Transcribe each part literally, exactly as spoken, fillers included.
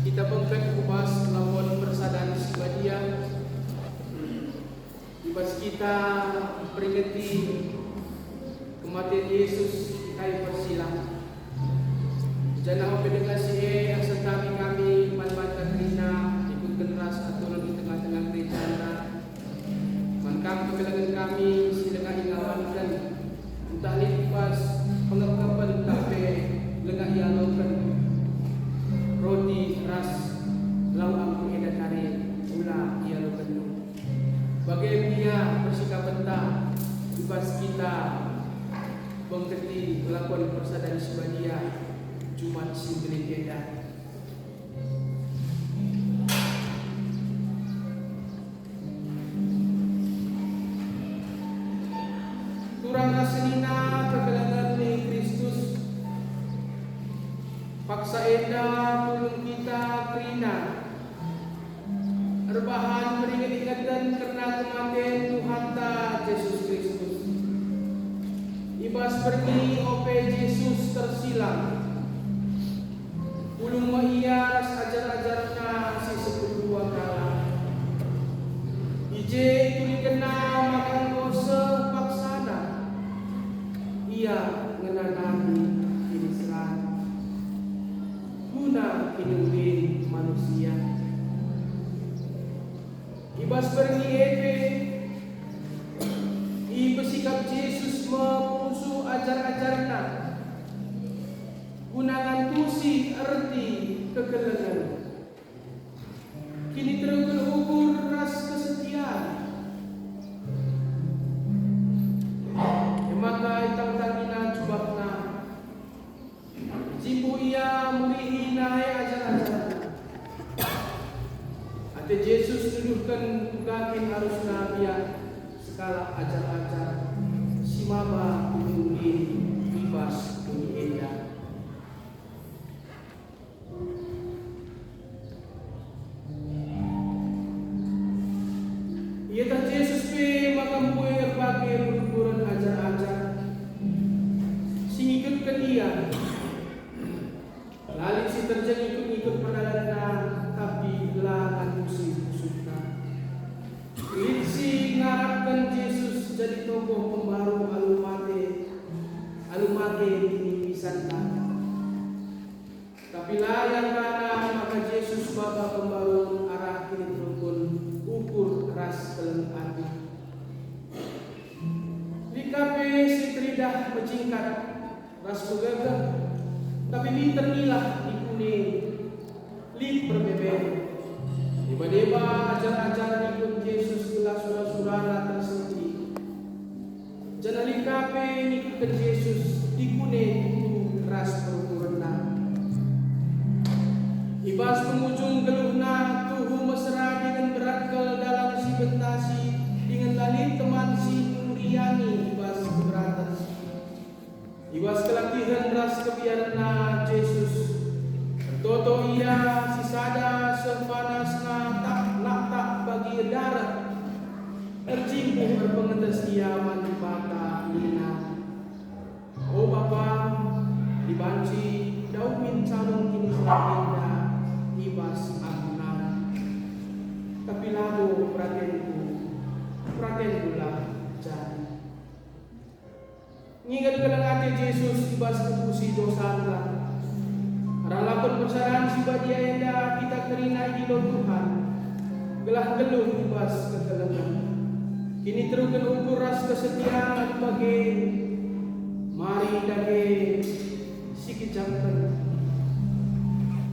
Kita bengket ku bas lakon persadan si badia. I bas kita peringeti kematen Yesus, kita ipersilang. Janah ope denga si e, asangkami kami man banta kerina, ikutken ras aturen i tengah-tengah gereja enda. Man kam kekelengen kami si langa ingawanken, ntah lit i bas pengepkepen ntah pe langa ialoken roti ras lau anggur enda kari, ula ialokenndu. Bage pe ia persikapenta i bas kita bengketi lakon persadan si badia Jumat si Mbelin enda. Turang ras senina kekelengen ni Kristus, paksa enda pulung kita kerina erbahan meringet-ingeten kerna kematen Tuhanta Jesus Kristus. I bas berngi ope Jesus tersilang. Pulung me ia ras ajar-ajarna si sepuluh dua kalak. I je iturikenna maka enggo seh paksana ia ngenanami kiniseran guna kiniulin manusia. I bas berngi e pe, ipesikap Jesus me pusuh ajar-ajarna guna ngantusi erti kekelengen, kiniteruken ukur ras kesetian. E maka itangtangina jubahna, jimbuh ia mulihi nai ajar-ajarna. Ate Jesus nuduhken uga kin arusna biak sekalak ajar-ajar si maba kiniulin i bas doni enda. Ieteh Jesus pe maka mbue erbage penukuren ajar-ajar si ngikutken ia. La lit si terjeng ngikut-ngikut perdalanenna, tapi la ngantusi pusuhna. Lit si ngarapken Jesus jadi tokoh pembaru alu mate, alu mate kinipisanta. Tapi la iakapna maka Jesus maba pembaru arah kiniteruken ukur ras keleng ate. Lit ka pe si teridah mejingkat ras megegeh, tapi minter ngilah dikune lit perbeben. Deba-deba ajar-ajar ngikut Jesus gelah sura-surana tersenti. Janah lit ka pe ngikutken Jesus dikune tuhu ras perukurenna. I bas pengujung geluhna tuhu mesera dingen berat kal dalan si bentasi dingen la lit teman si nuriangi i bas keberaten. I bas kelatihen ras kebiarenna Jesus, ertoto ia sisada seh panasna tak naktak bagi dareh. Erjimpuh erpengetes ia man Dibata nina, "O Bapa, ndi banci daumin calung kiniseran enda i bas aku nari. Tapi labo peratenku, peratenkulah jadi." Nginget keleng ate Jesus i bas kebusi dosanta. Arah lakon persadan si badia enda kita kerina idilo Tuhan, gelah nggeluh i bas kekelengen. Kiniteruken ukur ras kesetian alu bage, mari dage sikejapken.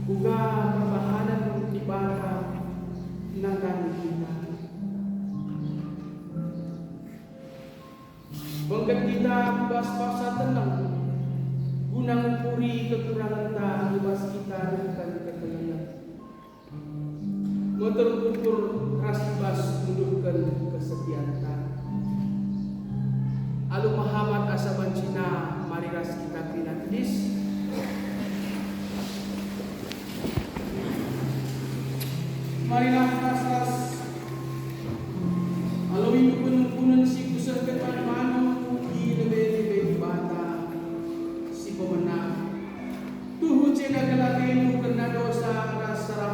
Uga perbahanen Dibata nandangi kita. Bengket kita ku bas paksa teneng, guna ngukuri kekurangenta i bas kita nehken kekelengen. Meter ukur ras i bas nuduhken kesetianta. Alu mehamat asa bancina mari ras kita kerina tedis. Marilah ras-ras aloi ungkun-ungkunen si kusehken man bandu i lebe-lebe Dibata si pemena. Tuhu ceda gelah dendu kerna dosa ras salah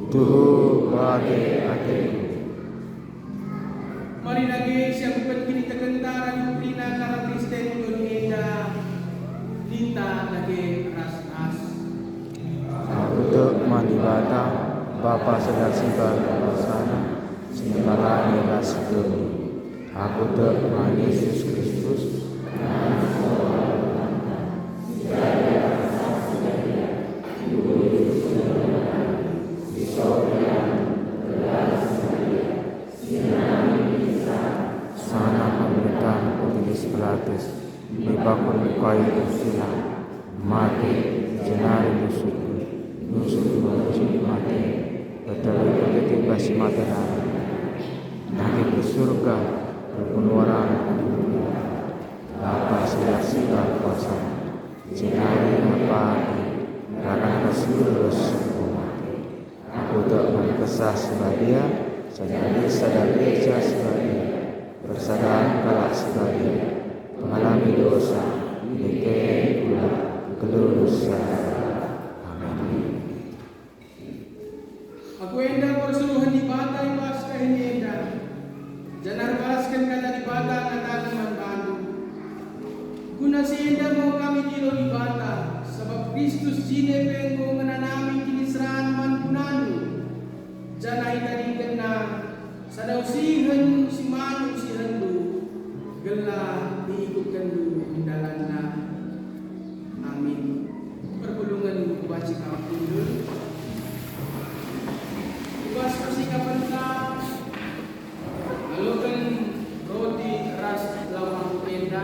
Tuhu bage ateku. Mari dage siakuken kinitekenta ras kerina kalak Kristen doni enda, ninta dage ras-ras. Aku tek man Dibata, Bapa si la sibar kuasana, si nggeluh langit ras doni. Aku tek man Jesus Kristus, Sangana pemerentahen Pontius Pilatus, dipaku ku kayu persilang, mate, jenari nusur, nusur ku bas mate, bentari bas si mate nari. Nangkih ku Surga, erpenuaran ku Bapa si la sibar kuasana, jenari apagi rakan ka si ras ku mate. Aku tek man Kesah Si Badia, sada lit sada Gereja Si Badia, persadan kalak si badia, pengalami dosa, kiniteken kula, nggeluh sada kalak. Amin. Aku enda persuruhen Dibata i bas dahin enda, janah erbalasken kata Dibata ngataken man bandu. Guna si enda me kami ndilo Dibata, sabap Kristus jine pe enggo ngenanami kiniseran man gunandu, janah itadingkenNa sada usihen si man usihenndu, gelah iikutkenndu dalanNa. Amin. Perpulungen banci kam kundul. I bas persikapenta, ngaloken roti ras lau mangkuk enda,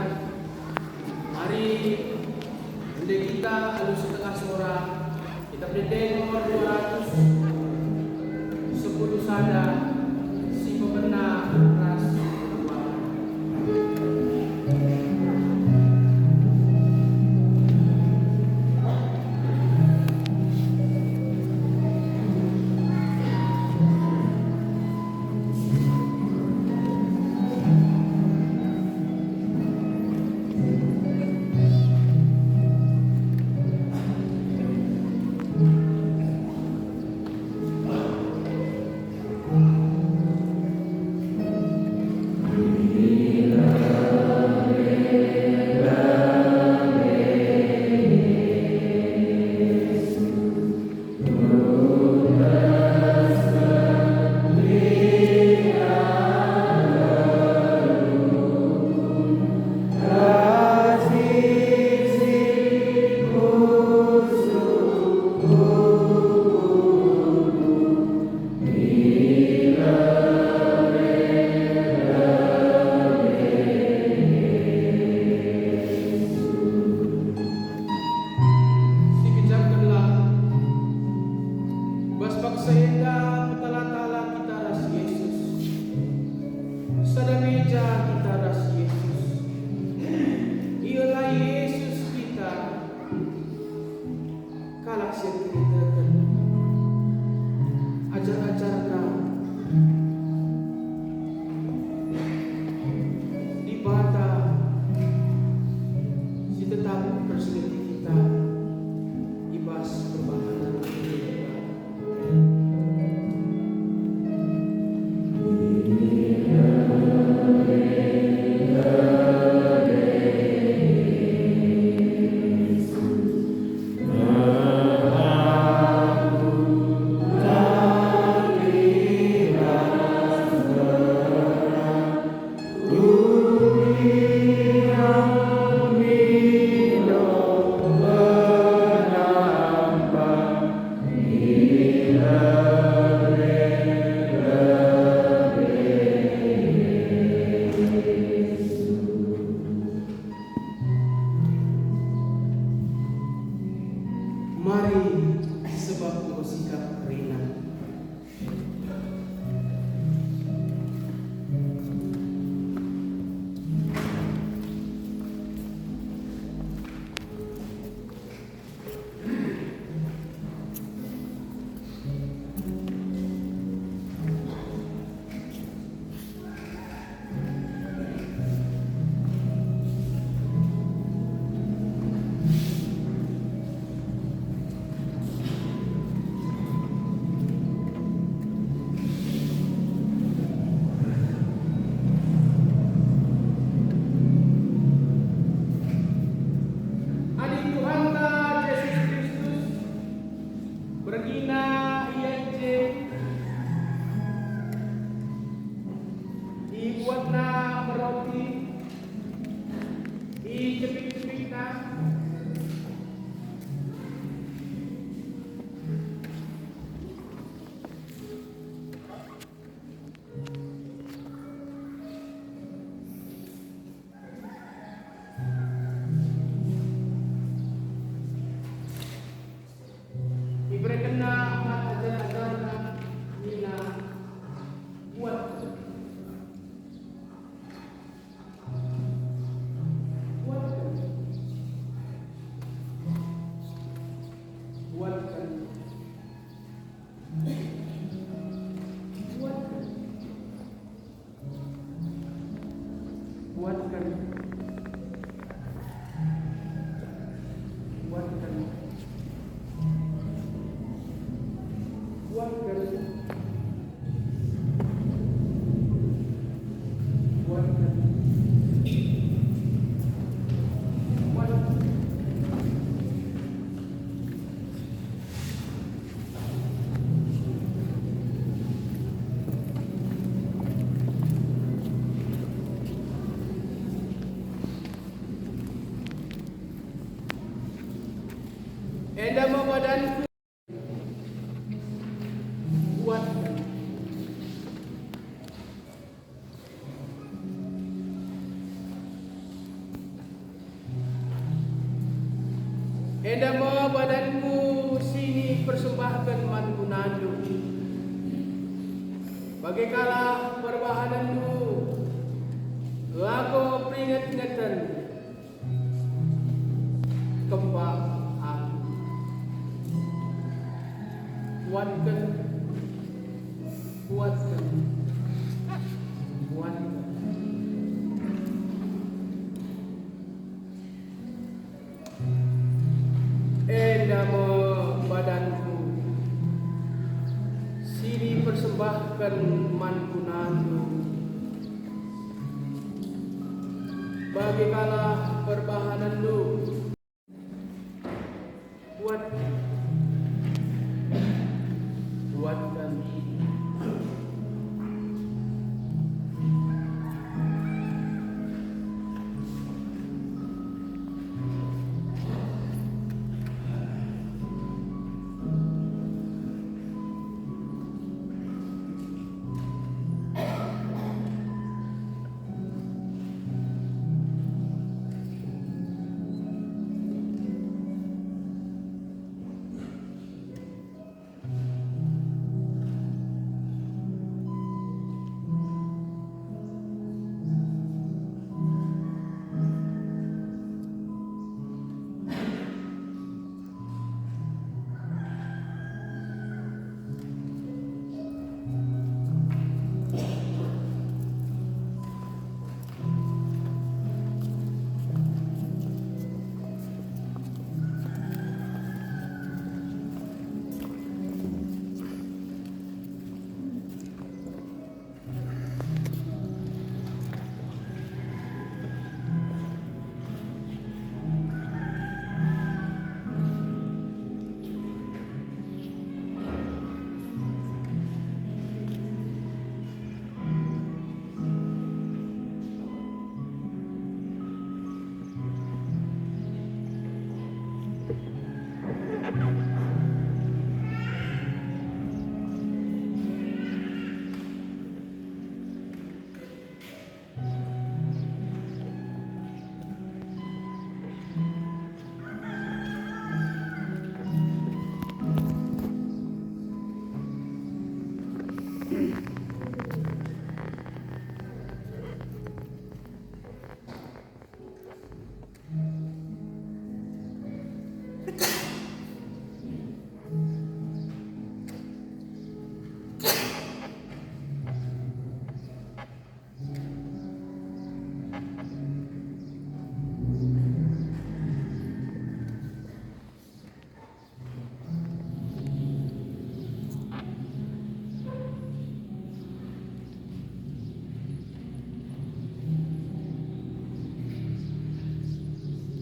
mari ende kita alu setengah sora, Kitab Ende nomor dua ratus sepuluh sada, si pemena ras penuaran. Sikecapkenlah, bas paksa enda metala-tala kita ras Jesus. Sada meja kita ras Jesus. Ielai Jesus kita, kalak si erkiniteken ajar-ajarNa. Dibata si tetap ersingetih kita i bas perbahanen. Mari, sebab enggo sikap kerina. Enda me badanku, buatken. Enda me badanku si nipersembahken man gunandu. Bage kal perbahanenndu, lako peringet-ingeten. Kempak aku. Kuatken, kuatken, kuatken. Enda me badanku si nipersembahken man gunandu. Bage kal perbahanenndu. Kuatken. Kuatken.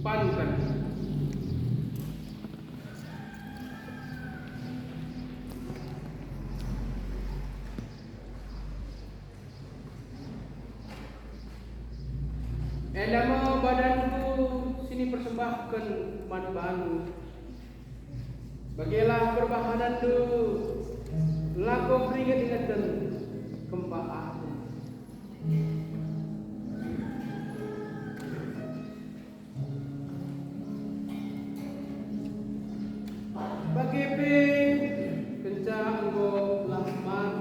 Pankan. Enda me badanku si nipersembahken man bandu. Bagelah perbahanenndu, lako peringet-ingeten kempak aku. Bage pe kenca enggo lah man,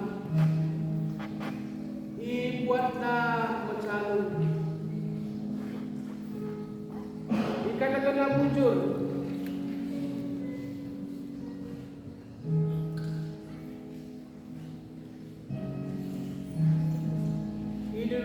ibuatna me calung, ikatakenna bujur. Idul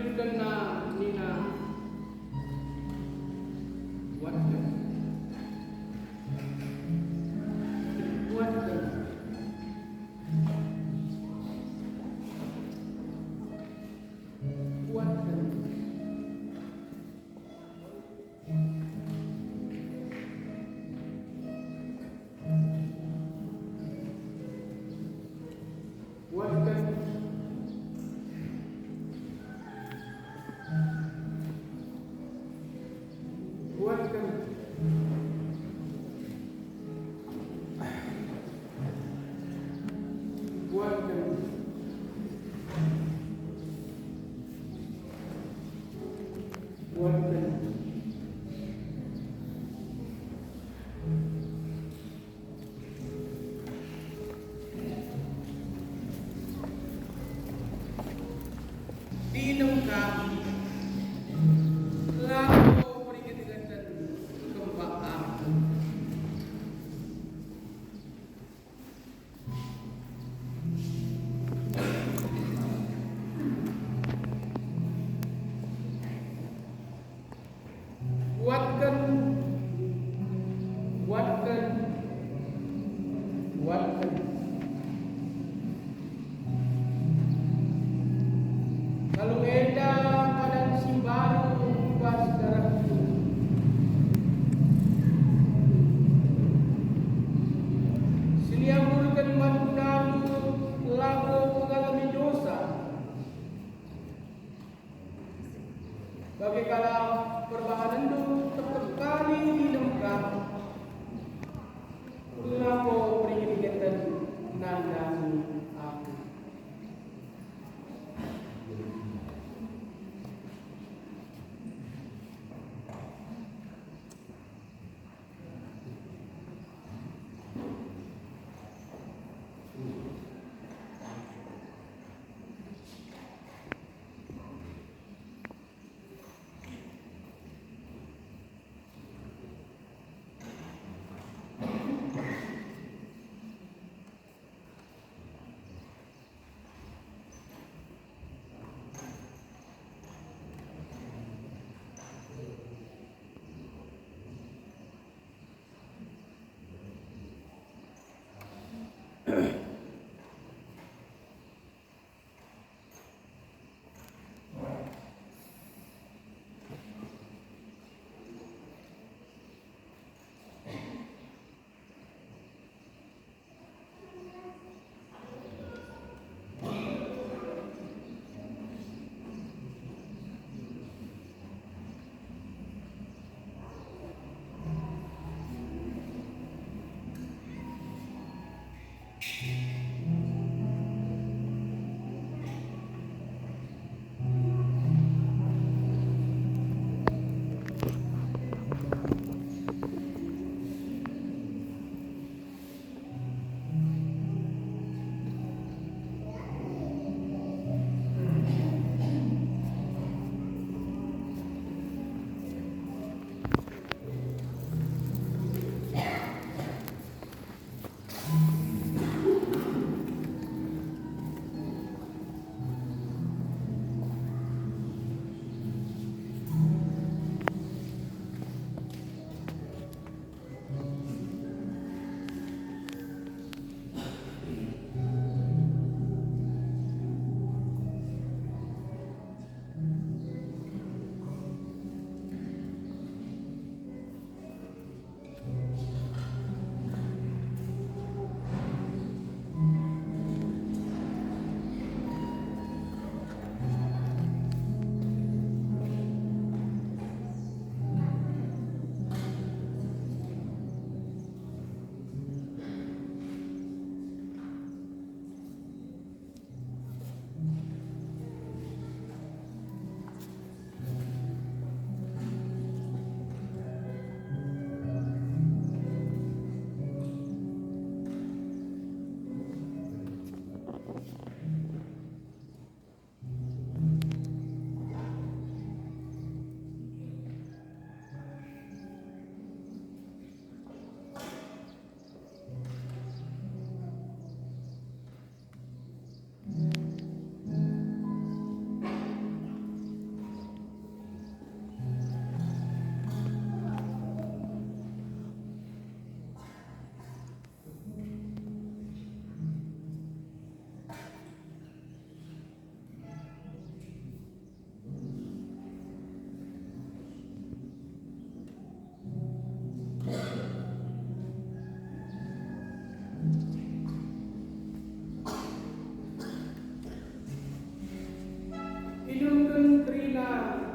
Inumken kerina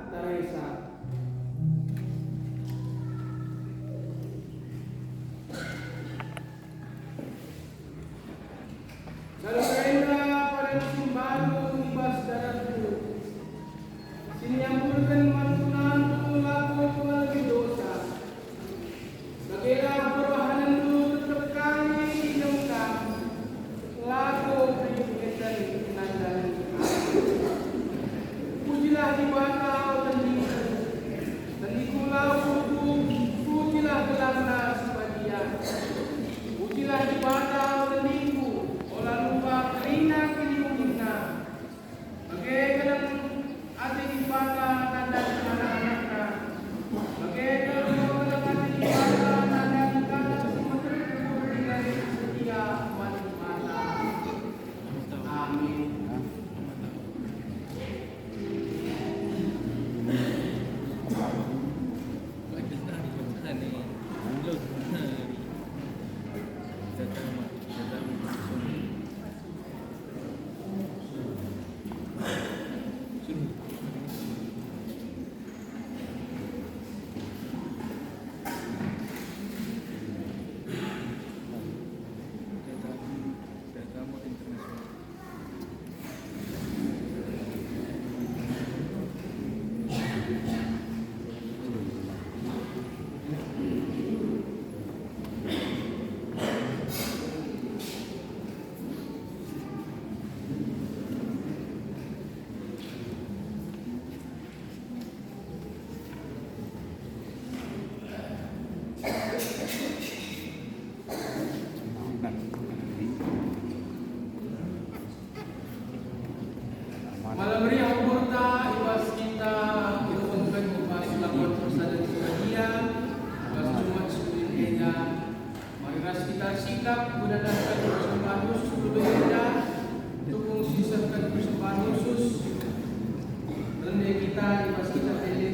Teresa. Kal enda padan si mbaru i bas dalanku, si niambulken man tunanku lako pengalemi dosa. Bagelah perbahanenndu tep-tep kami idem kam, lako keringetken nandangi aku. Pujilah Dibata, o tendiku, tendiku la ukurku, pujilah gelarNa si badia. Pujilah Dibata, o tendiku, ola lupa kerina kiniulihNa. Bage keleng ate Dibata nandangi anak-anakNa. Bage keleng ate Dibata nandangi kalak si meterpur dingen setia man Dibata. Amin. Mala meriah umurta i bas kita, iruhken i bas lakon persadan si badia, i bas Jumat si ulih enda. Mari ras kita sikap, menandahken persembahan khusus lebe enda, tukung sisehken persembahan khusus. Rende kita i bas kita tende